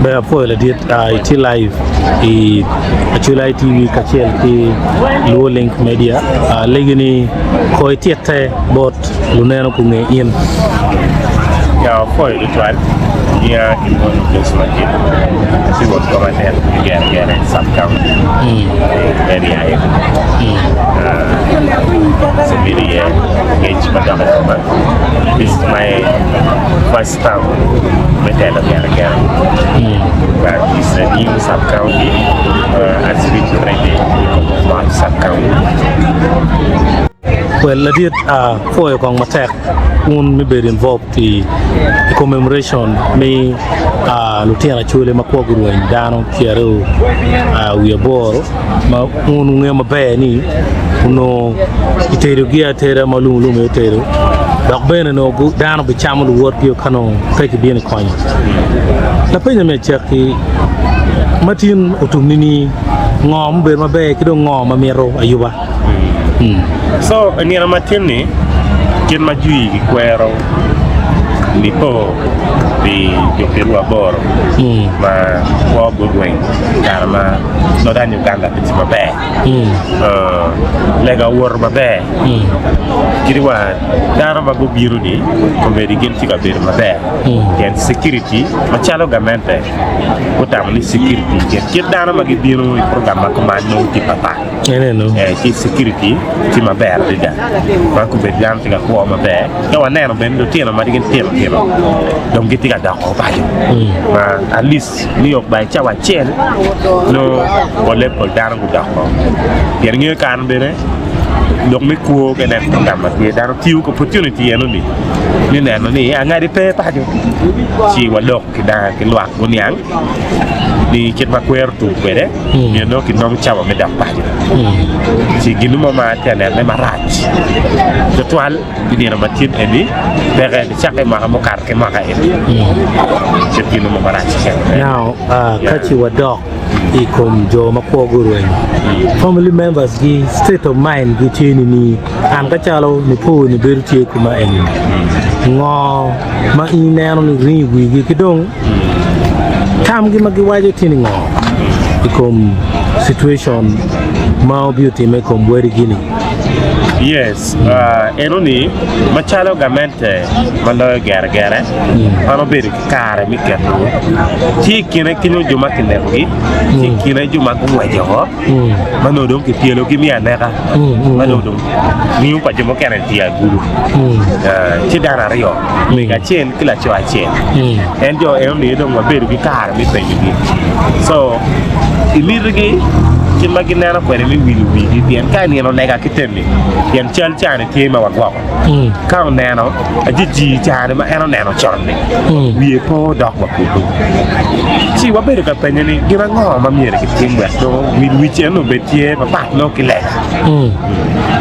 Ber apwoyo ladit itye live i Acholi ITV kacel ki Luo Link Media. Alegi ni ko ititte bot luneno kunge in. Ya apwoyo tutwal nia ki bot Jose Madit ci wot koma tek i Gere Gere sub county i area eni. Asebedo iye ngec madok i koma. This is my first term me telo Gere Gere but it's a new sub county as which already i kom sub county. Well ladit apwoyo kong matek un me bedo involved i commemoration me lutino Acholi ma kwo gurweny dano pyeraryo wiye aboro ma wun wungeyo maber ni onongo kitedogi ateda ma lum lum aye otedo dok bene onongo dano bicamo luwotgi ka nongo pe kibino i konyo. Lapeny me acakki ma tin otum ni ngo mubedo maber ki dong ngo ma mito ayuba? So i nino matin-ni kit ma jwi gikwero nipo pi jo pyeraboro ma kwo gurweny i kare ma Northern Uganda pe tye maber, lega owoto maber kadi wa dano ma gubino-ni komedi gin tye ka bedo maber pien security macalo gamente gutamo ni security pien kit dano ma gibino i program ma kuman nongo tye papat. Ci security tye maber adada ma kombeddi dano tye ka kwo maber ka waneno bene lutino ma gin tino tino dong gitye ka doko paco ma at least nio by cawa acel nongo pole pol dano gudoko pien ingeyo kare bene lok me kwo ka ineno program ma tye dano tiyo ki opportunity enoni me neno ni angadi pe paco ci walok ki dano ki lwak guniang ni kit ma kwer otum kwede myero nongo kinong cawa me dok paco. Ci gin mo ma atye ka nenone marac tutwal i nino ma tin eni peke nicakke i mwaka mukato ki mwaka eni cit gin mo marac keken pe. Now, ka ci wadok i kom jo ma kwo gurwenyo, family members gi state of mind gi tye nini? An ka calo nipo ni bedo tye kuma eni, ngo ma in ineno ni ringo i wigi ki dong tamgi ma giwaco tye ni ngo i kom situation ma obino timme i kom wadigi-ni? Yes, eno ni macalo gamente ma loyo gere gere an obedo ki kare me keto tye i kine kenyo jo ma kinekogi, tye i kine jo ma gungweco oko ma nongo dong kipyelogi me aneka ma nongo dong ringo pa jo mukene tye agulu. Tye dano aryo, mego acel ki laco acel. En jo enoni dong wabedo ki kare me penyogi. So, i mitigi kit ma gineno kwede me wilo wigi pien ka inino lega ki teni pien cal cani tye ma wagwoko. Ka oneno ajiji cani ma en oneno con-ni, wiye pe odok wa kulu. Ci wabedo ka penye ni, 'Gin ango ma myero kitim wek nongo wil wic eno obed tye mapat nongo ki lega?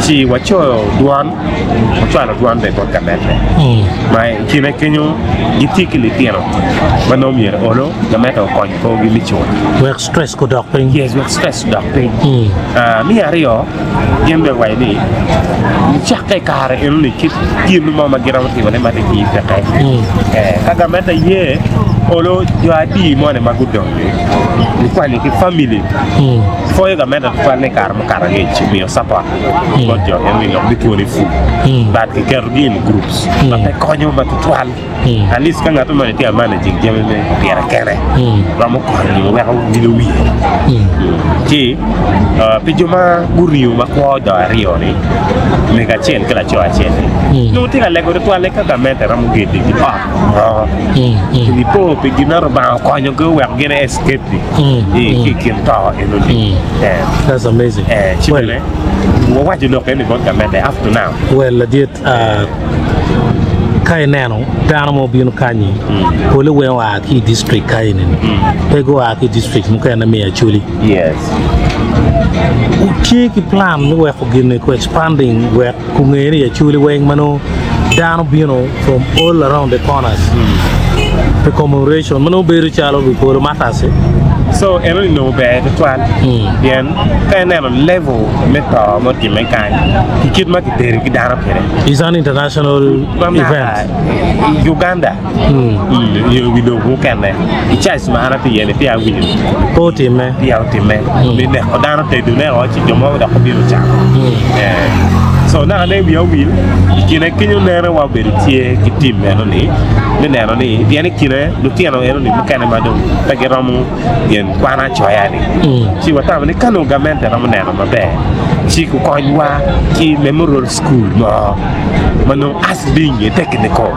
Ci wacoyo dwon, wacwalo dwon bene bot gamente ma i kine kenyo gitye ki litino ma nongo myero olo gamente okony korgi me cul. Wek stress odok piny. Yes, wek stress odok piny. Me aryo, Gin bene owaco ni, Nicakke i kare enoni kit gin mo ma giromo timone ma tye peke. Ka gamente ye, olo jo adi moni ma gudong-ngi nikwanyo ki famili. Pwoyo gamente tutwal ni i kare mukato angec omiyo support bot jo enoni lok me twoni pur but kiketogi in groups ma pe konyo ma tutwal. At least ka ngat moni tye ka managing jami me pire kene romo konyo weko wilo wiye. Ci pi jo ma guringo ma kwo jo aryo-ni, mego acel ki laco acel-li, nongo tye ka lego tutwalle ka gamente romo gedi ki ot mo nipo pi gin ma Rubanga okonyogi oweko gin escape ki i kin to enoni. That's amazing. Ci bene wawaco lok eni bot gamente up to now. Well, ladit. Ka ineno dano ma obino kanyi, pole weng oa ki i district ka eni-ni, pe gua ki i district mukene me Acholi. Wutye ki plan me weko gin-ni ku expanding wek kunge ni i Acholi weng ma nongo dano bino from all around the corners pi commemoration ma nongo bedo calo wi polo matters-i? So enoni nongo ber tutwal pien ka ineno level me to ma otimme kany ki kit ma kitero ki dano kwede. It's an international event. I Uganda nyo i wi lobo mukene i church ma an atye iye ni peya awinyo. Pe otimme. Peya otimme. Me neko dano tedone o ci jo mogo dok obino camo. So naka ne wiya owil i kine kenyo nene wa obedo tye ki tim meno ni me neno ni pien i kine lutino eno ni mukene ma dong pe giromo gin kwan acoya ni ci watamo ni ka nongo gamente romo neno maber ci kukonywa ki memorial school mo ma nongo as being a technical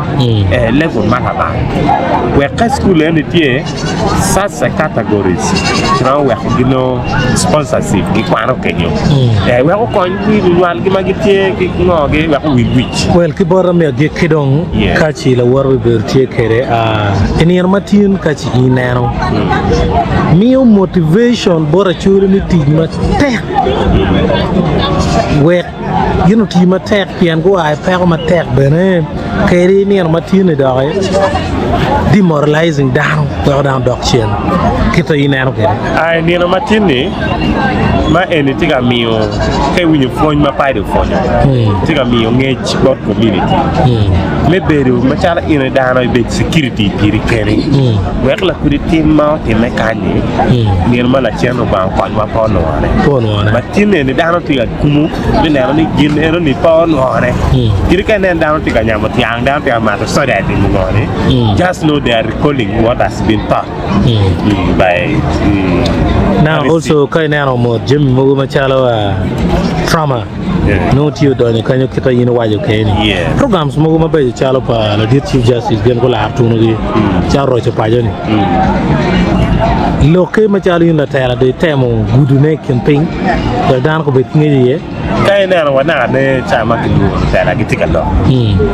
level ma lamal wek ka school eno ni tye Such a categories kiromo weko ginongo sponsorship gikwano kenyo wek okony wi lunywalgi ma gitye ki ngogi wek owil wic. Well ki bota me agikki dong kaci lawota obedo tye kwede i nino ma tin kaci in ineno miyo motivation bot Acholi me tic matek wek Gin otiyo matek pien gua i peko matek bene kadi nino ma tye-ni doki demoralizing dano weko dano dok cen kit ma in ineno kwede. I nino ma tin-ni ma eni tye ka miyo ka iwinyo pwony ma padi opwonyo tye ka miyo ngec bot community me bedo macalo in aye dano ibed security piri keni wek lakudi tim ma otimme kany-ni nino ma lacen Lubanga okonywa pe onwone ma tin eni dano tye ka Kumu me neno ni gin enoni pe onwone. Kadi ka inen dano tye ka nyamo tyang, dano tye ka mato soda i timo ngo ni, just know they are recalling what has been taught by Now also ka ineno mot jami mogo macalo trauma nongo tye odonyo kanyo kit ma in iwaco keni. Programs mogo mabeco calo pa ladit Chief Justice gin gular tunugi calo roco paco ni. Lokke macalo in latela dong itemo gudone i kin piny. Wek dano gubed ki ngec iye. Ka ineno wa naka ne ca ma kilwongo lutela gitye ka lok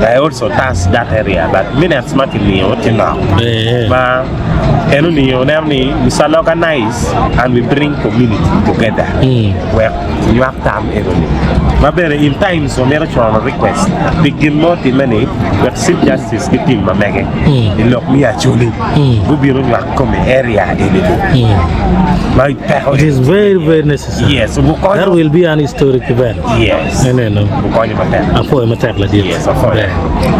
I also touch that area but minutes ma kimiyo tye nok ma en omiyo neno ni we shall organize and we bring community together wek kinywak tam enoni ma bene in times wamito cono request pi gin ma otime ni wek chief justice ki team ma mege i lok me Acholi gubin onywak kome area eni ni ma peko It is very very necessary. Yes, gukonyo. That will be an historic event. Yes. Eneno. Gukonyo matek. Apwoyo matek ladit. Yes, apwoyo. Ber.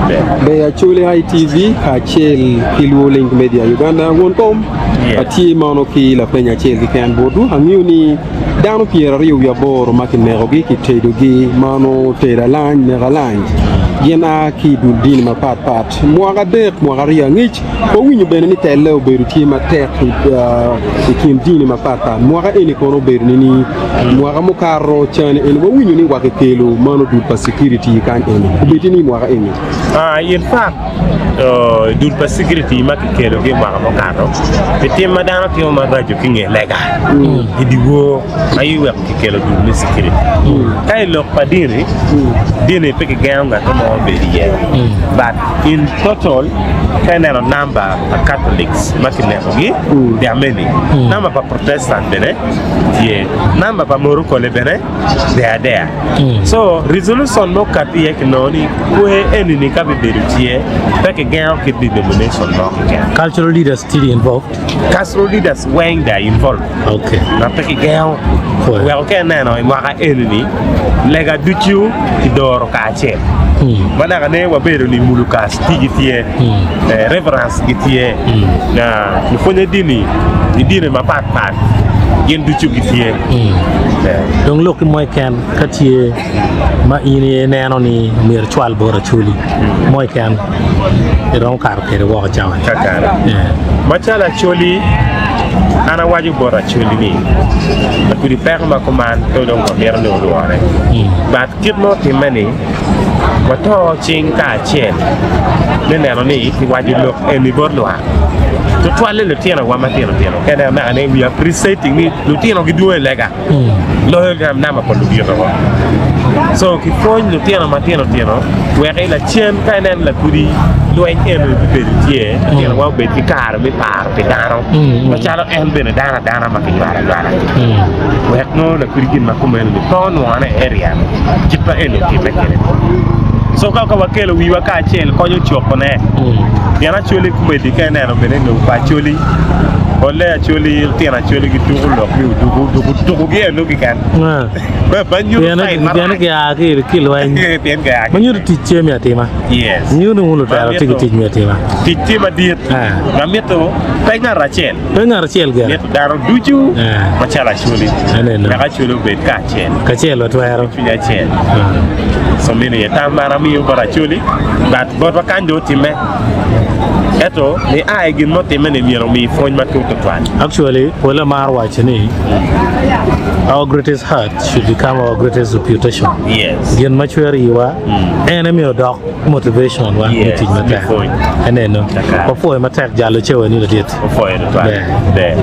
Ber. Ber Acholi ITV kacel ki Luo Link Media Uganda won kom Yes. atye mono ki lapeny acel keken botwu angeyo ni dano 28 ma kinekogi kitedogi mano tedo alany neko alany gin a ki i dul dini mapat pat mwaka adek mwaka aryo angec Wawinyo bene ni telle obedo tye matek i kin dini mapatpat. Mwaka eni kono obedo nining? Mwaka mukato cani eni wawinyo ni wa kikelo mano dul pa security kany eni. Obed nining mwaka eni? In fact, dul pa security ma kikelogi i mwaka mukato pi tim ma dano timo maraco ki nge lega i dyewor aye weko kikelo dul me security. Ka i lok pa dini, dini pe kigengo ngat mo bedo iye but in total Ka ineno namba pa Catholics ma kinekogi, they are many. Namba pa Protestant bene tye. Namba pa Morokole bene they are there. So, resolution ma okat iye kinongo ni kwer eni-ni ka bibedo tye, pe kigengo kit denomination mo keken. Cultural leaders still involved? Cultural leaders weng they are involved. Okay. Ma pe kigengo. Kwer. Weko ka ineno i mwaka eni-ni, lega ducu kidoro kacel. Ma naka ne wabedo ni mulukas tye gitye, reverends gitye, lupwonye dini i dini mapat pat gin ducu gitye. Dong lokki mo keken ka tye ma in ineno ni myero icwal bot Acholi mo keken iromo kato kwede woko cawa-ni. Kakare. Macalo Acholi, an awaco bot Acholi ni lakudi peko ma kuman pe dong wamito ni olwore. But kit ma otimme-ni, wato cing kacel me neno ni kiwaco lok eni bot lwak, tutwalle lutinowa matino tino. Ka ineno naka ni we are appreciating ni lutino gidwong i lega loyo namba pa ludito wa. So kipwony lutino matino tino wek i lacen ka inen lakudi lweny eno bibedo tye, lutinowa obed ki kare me paro pi dano macalo en bene dano adana ma kinywalo anywala wek nongo lakudi gin ma kumeno ni pe onwone i area ni kit ma eni otimme kwede ni. So ka wakelo wiwa kacel konyo cokone pien Acholi komedi ka ineno bene i lobo pa Acholi. Polle Acholi, lutino Acholi gituko lok me oduku, oduku tukugi eno keken. Ma nyuto Pien sign pien marac. gia ki ki i lweny. Pien gia ki Ma nyuto tic tye me atima. Yes. Nyuto ni wun Ma lutelo tye ki mito tic me atima. tic tye madit Ah. ma mito pe ngat acel. Pe ngat acel gire. Mito dano ducu Ah. macalo Acholi. Aneno. Wek Acholi obed kacel. Kacel watwero. Cwiny acel. So meno aye tam ma an amiyo bot Acholi. But botwa kany dong otimme. Ento nia i gin ma otimme-ni myero omi pwony matut tutwal. Actually, pol amaro waco ni our greatest hurt should become our greatest reputation. Yes. Gin ma cwero iwa en aye myero odok motivation wa me Yes, tic me matek. pwony. Eneno. Kakare. Wapwoyo matek jalo cewa ni ladit. Wapwoyo tutwal. Ber. Ber.